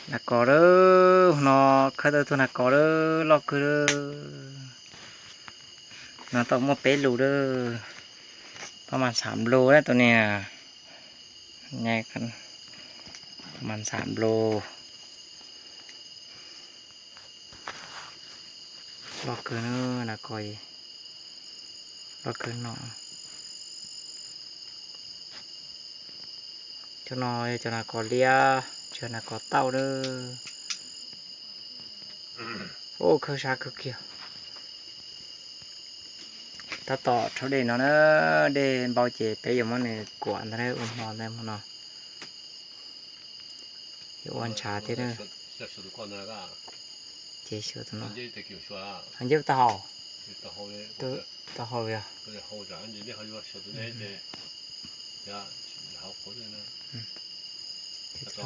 Nas kos lawm, no khawb tau tus nas kos lawm, loj kawg lawm. No tau muaj peb lus lawm. Pab mas xav nplu na tus niag, mas xav nplu. Loj kawg na, nas kos loj kawg no. Cov no yog cov nas kos liab, tsis yog nas kos tauj na. Ua khawb sab kawg kiag. Tab tom rhaub dej no na, dej npau ces peb yuav muab nws kuam ntag, ua hmo ntag hmo no. Yuav ua ntshav thiab na. Ces xyuas tus no. Nce tau hau. Tau hau yog.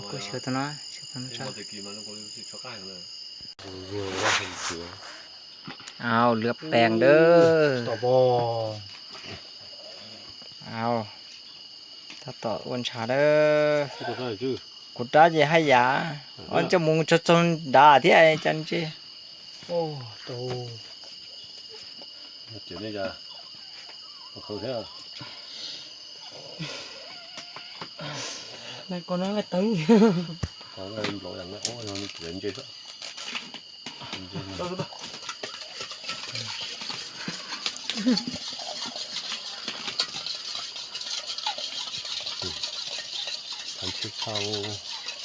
Kuj xyuas tus no, xyuas tus no tso. Au, lwm pees dawb. Au, tab tom ua ntshav dawb. Kuv rab ces haj yam, coj mus txog txog nrad thiab cas ntshe.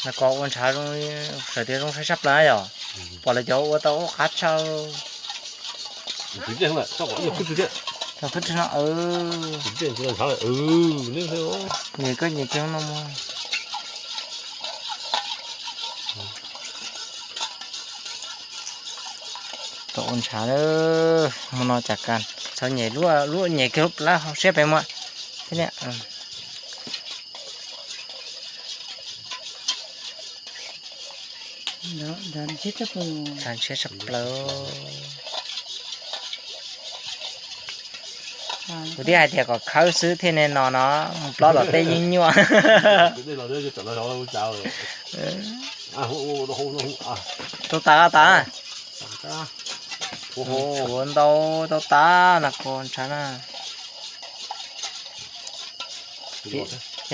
Nas kos ua ntshav zoo, sawv tias zoo saib sab plaws yom. Pom lawv cov ua tau ua qab tshaj. Nyias koj nyias kiag no. Tau ua ntshav lawm, hmo no cas kas txhob nyem, lub nyem kiag lub plab hauv siab pem muaj thiab niam. Ntshav ntshiab tshaj plaws. Kuv twb hais tias kom khawb xwb thiaj ne no no, mus plob tom tej nyuaj nyuaj. Tau tas tas. Tshuav ntau tau tas nas kos ntshav na. Yog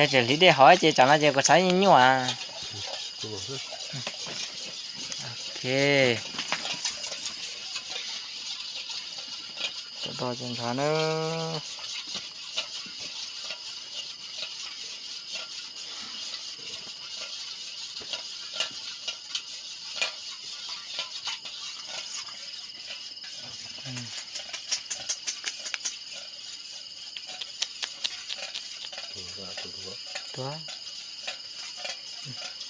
tseem hliv dej hov ces tsam no ces kuv xav nyuaj nyuaj. Ok. Tau do ces ntshav na. Tuav,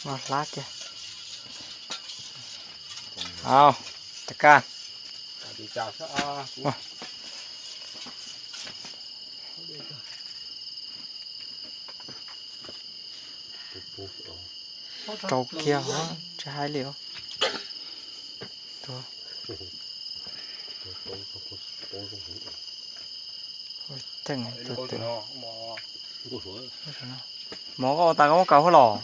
muab hlab kiag. Au, tas kas. Rau kiag hov, tsis hais li os. Tuag. Teej tuag tuag. Mov koj ua tas koj muab kaw huab los.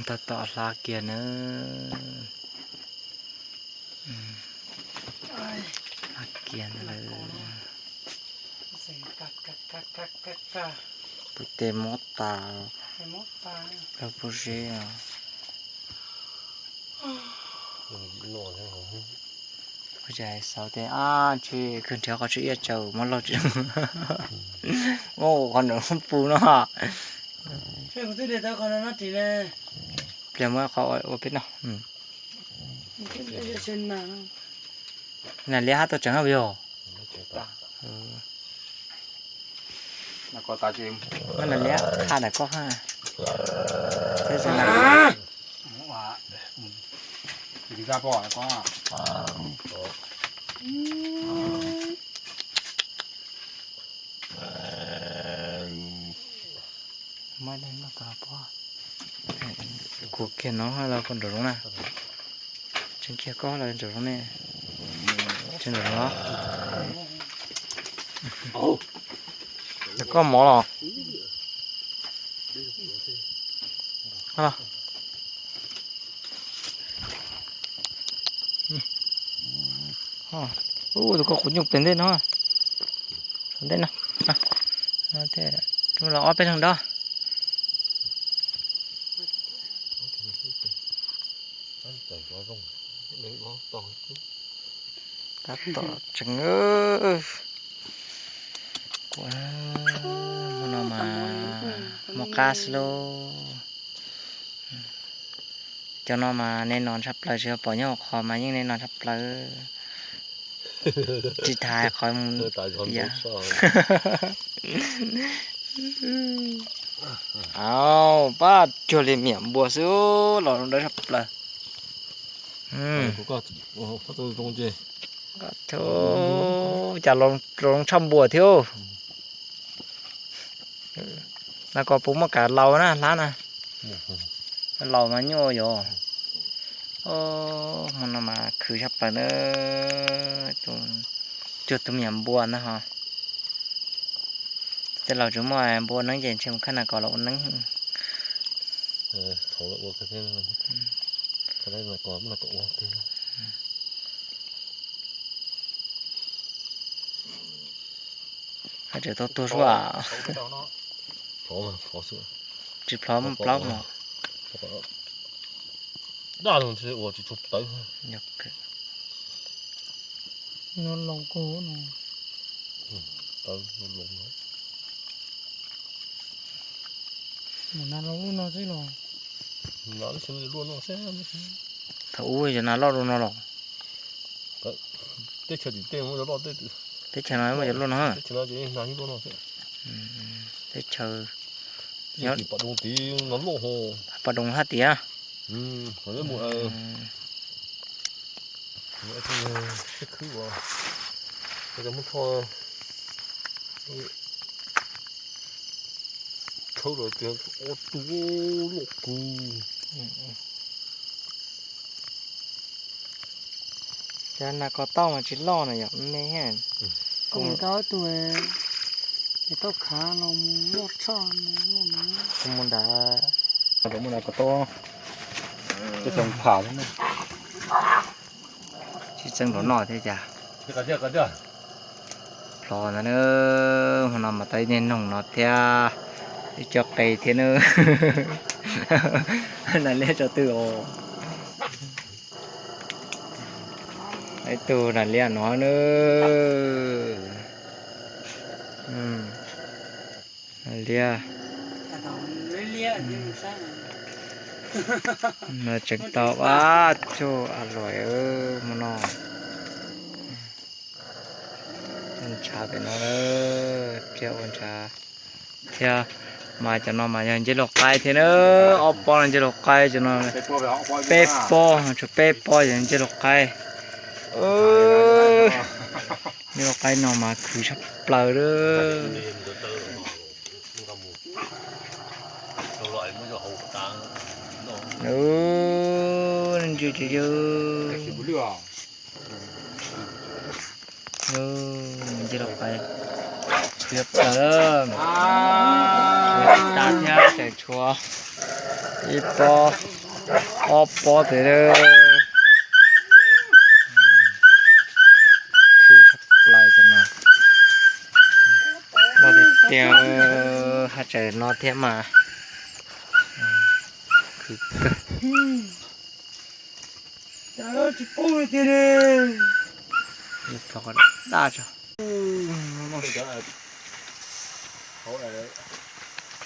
Tab tom hlab kiag na. Hlab kiag na. Kuv tes mob tas. Lawv puas zeb os. Kuv xav tias ab tsis kawg nrhiav qhov tsis iaj tsaws muab lauj tsis muab qhov nram pu no. Pliag muab qhov ua peb noj. Nas liab hab tau tseem hab yog. Muab nas liab qha ntawm koj ha. Thiab zoo na. Muab noj tau pob. Kuv kiag no los kuv nrog zoo na. Tseem kiag koj los ntawm ne, tseem ntawm no. Ntawm koj mov los. Ub, tus koj quav nyuj pem ntej no. Ntej no. Los ob peb leeg dob. Tab tom tseev. Kuv hmo no mas muaj qab xwb lauj. Cov no mas nej no tshaj plaws, tsis yog pom nyob hauv qhov mas yeej nej no tshaj plaws. Tsis tas qhov mus ya. Au, pab cuag li miam npua xwb, los zoo dawb tshaj plaws. Cas los zoo tshaj npua thiab. Na koj puas muaj kav laus na hlab na? Laus mas nyuaj yom. Hmo no mas khwv tshaj plaws na. Cuag tus miam npua ntag ho. Tej laus tsis muaj npua neeb ces ntshe mus khawb nas kos los ua neeb. Haj tseem tau tuag suab. Tsis plhov plaub no. Thaum ub yog nas loj dua no los? Teb chaws no muaj cov luaj no. Teb chaws Pov Doos hab tias. Khawb los tias ob tug loj kawg. Cas nas kos tauj mas tsis loj na yom, me. Kuv mus nrad, tauj khav no mus loj tshaj, loj no. Kuv mus nrad, mus nrad kos tauj, tsis txeeb nrov noj thiab cas. Plhov ntag na, hmo no mas tau ib niag noog no thiab, ib co qe thiab na. Nas liab tso twg os? Ib tug nas liab no na. Nas liab. No tseem tau ob tug a luam hmo no. Ntshav pem no, pliag ua ntshav thiab. Mas cov no mas yog ncej laug qaib thiab na, ob pob no ncej laug qaib cov no. Peb pob, tshuav peb pob yog ncej laug qaib. Ncej laug qaib no mas khwv tshaj plaws lawm. Ntsia tsis yog. Ncej laug qaib khwv tshaj plaws. Khwv tag thiab tseem tshuav ib pob, ob pob tes lawm. Khwv tshaj plaws cov no. Loj tiag tiag, haj tseem no thiab mas khwv kawg. Daj tso.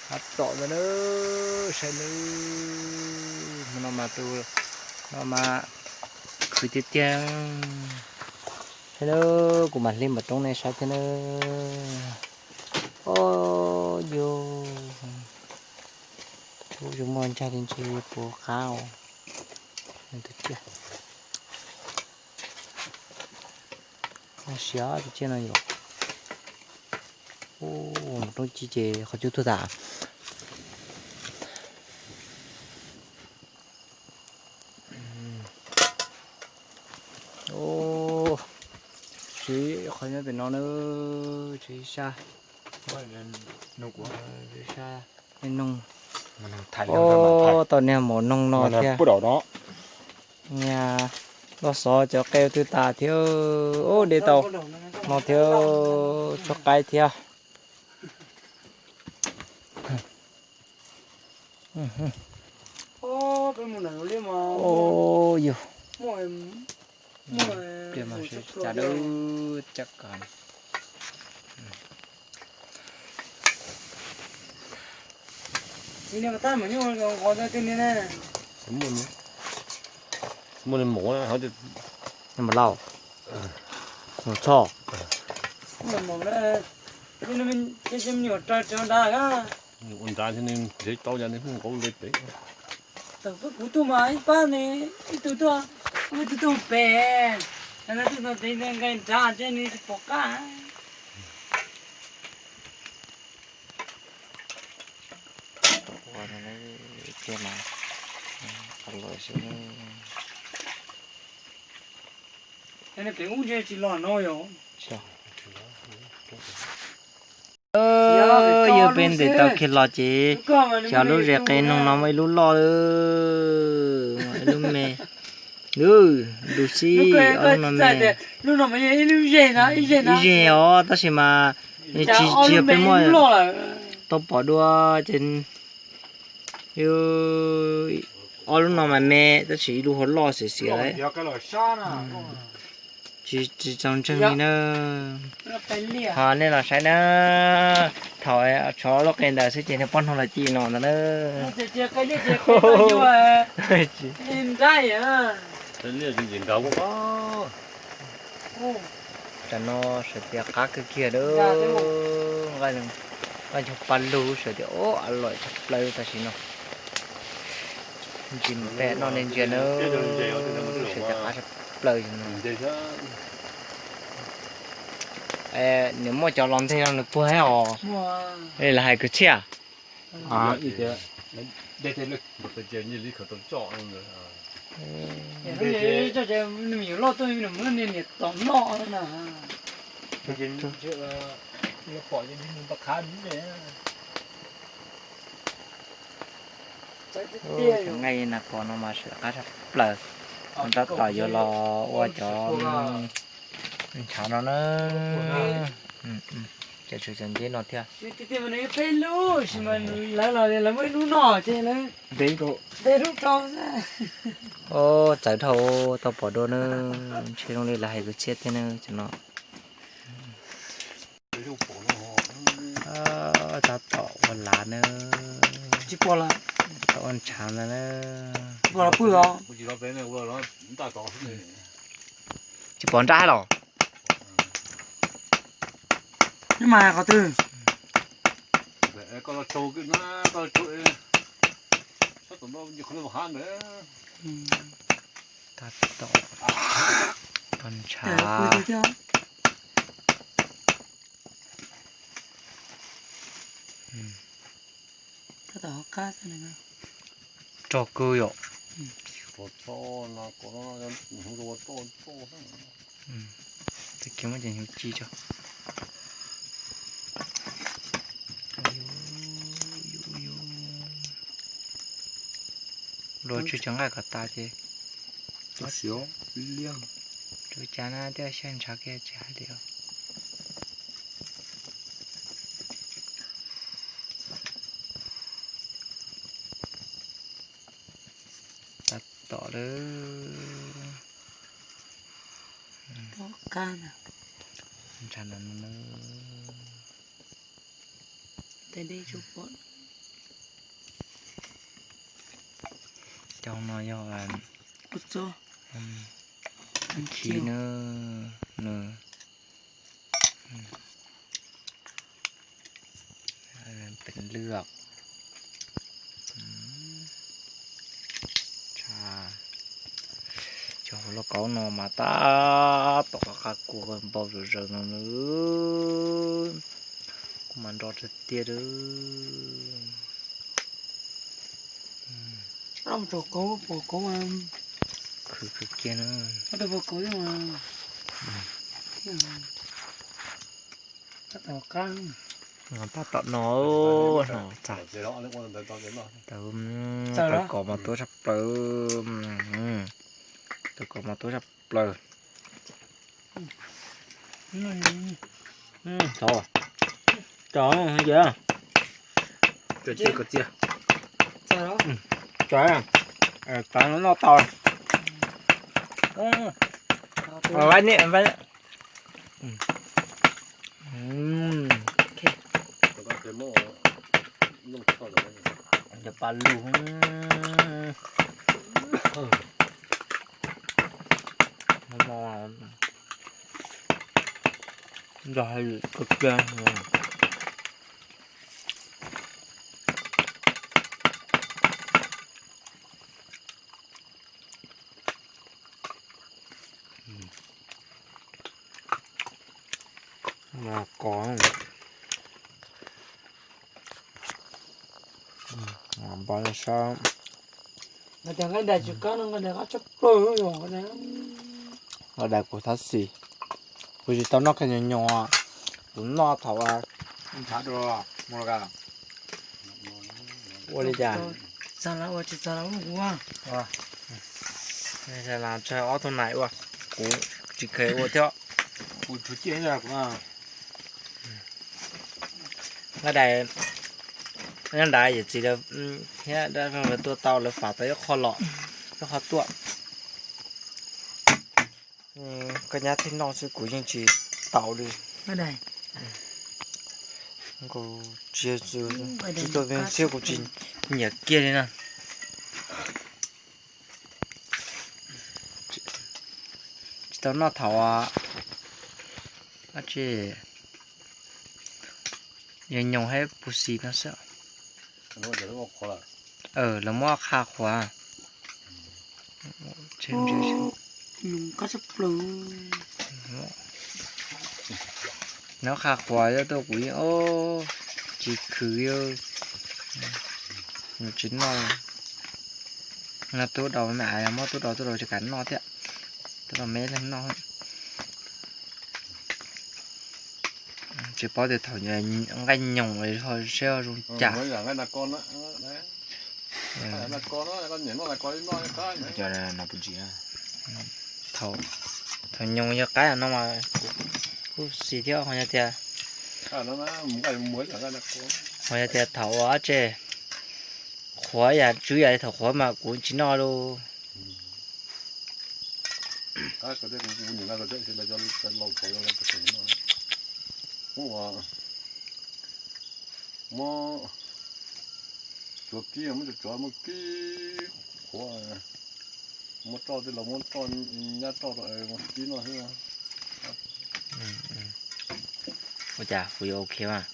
Tab tom ntawd na, saib na, hmo no mas tus no mas khwv tiag tiag. Saib na, kuv mam hliv npaum roob nej saib thiab na. Os, yus tsuas muaj ntsaj li ntsis puas qab os. Siav tus tsiaj no yom. Mus roob ci ces qhov cub tuag tas. Ub, tsis qhov nyob pem no na, tsis sab, sab noog. Ub, tau niag maum noog no thiab. Niag loj xov cov qe twb tas thiab. Ub, de tau no thiab, tshuab qaib thiab. Yus, pliag mas sib cav dawb caj kawg. Muaj li maum lauj, maum txhoj. Ua nrad thiab ne, tau li pem. Kuv tuaj mas ib pab ne, ib tug tuaj, ib tug tuaj pem, ib tug tuaj pem, nqis nrad ces nws tsis pom qab. Pem ub ntshe tsis los no yom. Yog peb ntes tau kiag los ces xyov lub zes qe noog no muaj ib lub loj, ib lub me, lub xib ob lub no me. Ib zes os, tab sis mas tsis yog peb muaj, tau pom dua ces ob lub no mas me, tab sis ib lub hauv loj xiav xiav lawm. Tsis txaus ntseeg li na. Ho nej los saib na, thaum tshuav lub qe ntawd xwb ces nws poj hnub los ci no ntag na. Tam no sawv tias qab kawg kiag lawm, nqaij ncho pa lug sawv tias ub, a lom tshaj plaws tam sim no. Ntsis pem no ne ntsia na, sawv tias qab tshaj plaws no. Nws muaj cov los nteg no nws puag thiab os. Lawv hais kwv txhiaj. Cov nqaij nas pos no mas sawv qab tshaj plaws. Tab tom yuav los ua cov ntshav no na. Cov tshuav cov nceb no thiab. Ub, txawv dhau, tau pom dua na, ntshe zoo li lawv hais kwv txhiaj thiab na cov no. Tab tom ua lav na, tom ua ntshav ntawd na. Tsis pom nrab los? Mas qhov twg? Tab tom ua ntshav. Rog kawg yom. Tag kis muab cov hnyuv ci tso. Luag tsw cov nqaij kom tas ces tsw cas na, tej xyaj ntshav kiag tsis hais li os. Tab tom lawm. Ntshav no na. Cov no yog khiv na, nws peev lwj. Cov hauv lauj kaub no mas tab tom qab qab kua npau zom zaws no na. Kuv mas nro tiag tiag. Mus tsom kauv, pom kauv, khwv khwv kiag na. Pab tom no, tawv kos mas tuab tshaj plaws, tawv kos mas tuab tshaj plaws. Tso, tso, tso, tso, noj tau. Cov pa lug, nrog hais lwm kawg kiag. Kos, npaj sab. Nqaij dais kuv tab sis kuv tsis tau noj kawg nyuag nyuag, kuv noj thaum ua li cas. Tsawg ob tug nais ua, kuv tsis kheev ua thiab. Nqaij dais, nyob nrad yawm txiv lawv thiab dab laug lawv tua tau, lawv fam tau ib qho los, ib qho tuaj. Koj nyab thiaj noj xwb, kuv yeej tsis tau li. Kuv tsis, tsis tuaj thiab kuv tsis nyiam kiag li na. Tsis tau noj thaum dab tsi, yog nyoos hab puj xis no xwb. Lawv muab qha qhuav. Nyob qha qhuav, yog tuaj kuv yeej tsis khwv, tsis noj. Noj tub daus me, muab tub daus, tub daus tsis kam noj thiab. Tub daus me leeg noj. Tsis paub tias thaum nqaij nyoos ho seb ho zoo cas. Cov no puas ntsim. Thaum nyoos yog qaib no mas kuj xis thiab, ho yog tias, ho yog tias thaum ua dab tsi qhuav yam tswv yam li thaum qhuav mas kuv tsis noj lauj. Muab tsuav kib, muab tsuav tsuav muab kib qhuav, muab roj tej los muab roj nyab roj kib noj xwb. Ua cas kuv yuav ok mas.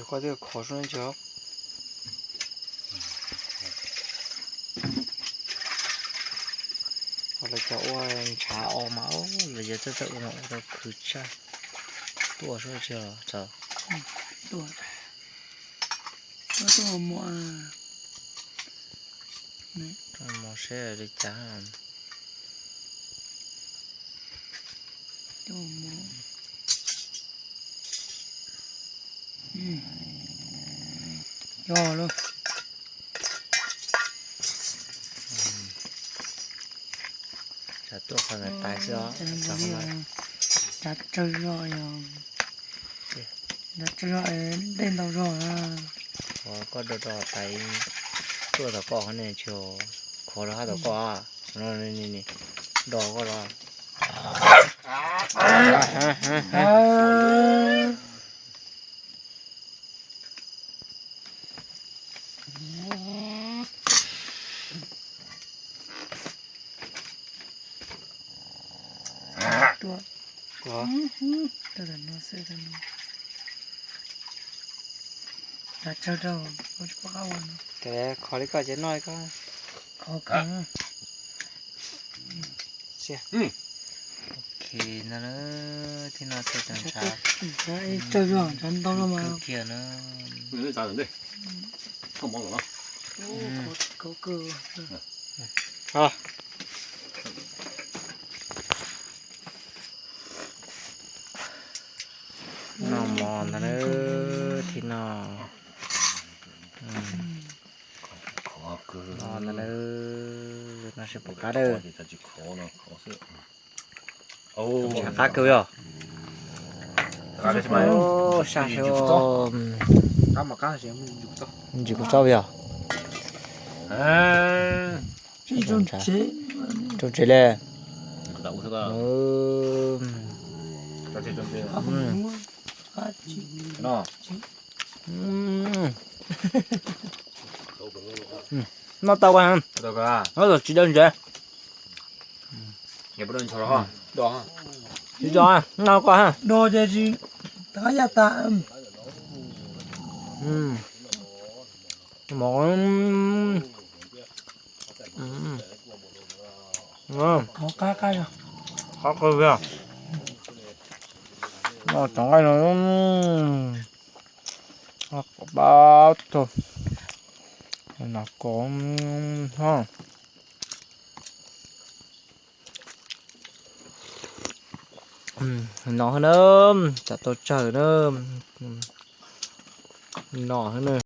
Koj thiaj khov sub ntsis. Ho lawv cov ua ntshav os mas lawv yog txawj txawj ua mas ua tau khwv tshaj. Tuaj sub ntsis os. Tuaj, tuaj mus. Mus seb li cas. Yog lauj. Tuaj qhov ntawd tais xwb os. Tsawg zog yog, tsawg zog dej ntau zog. Ua koj do do tais. Tuaj tom koj ne, tsis khuav rau hab tom koj, do koj los. Tuaj. Tuaj no xwb no. Tsawg rau, ua tsis pom qab ua no. Ces qhov li koj ces noj li koj. Qhov koj. Ok, no na, thib no txog tau ntshav. Tsawg zog ntshav ntau lawm mas. Kiag na. Noj mov ntag na, thib no. Noj ntag na, noj seb puas qab dawb. Ntshav qab kawg yog. Sab sab. Ntsis kuv txob yog. Tsob tsev li. Noj tau koj, noj tsis dawb ntsev. Tsis do, noj koj. Do ces tsis, qab yaj tas. Mov qab qab, qab qw, noj cov nqaij no. Pab tug nas kos. No na, tsam tau tsawg na. No na.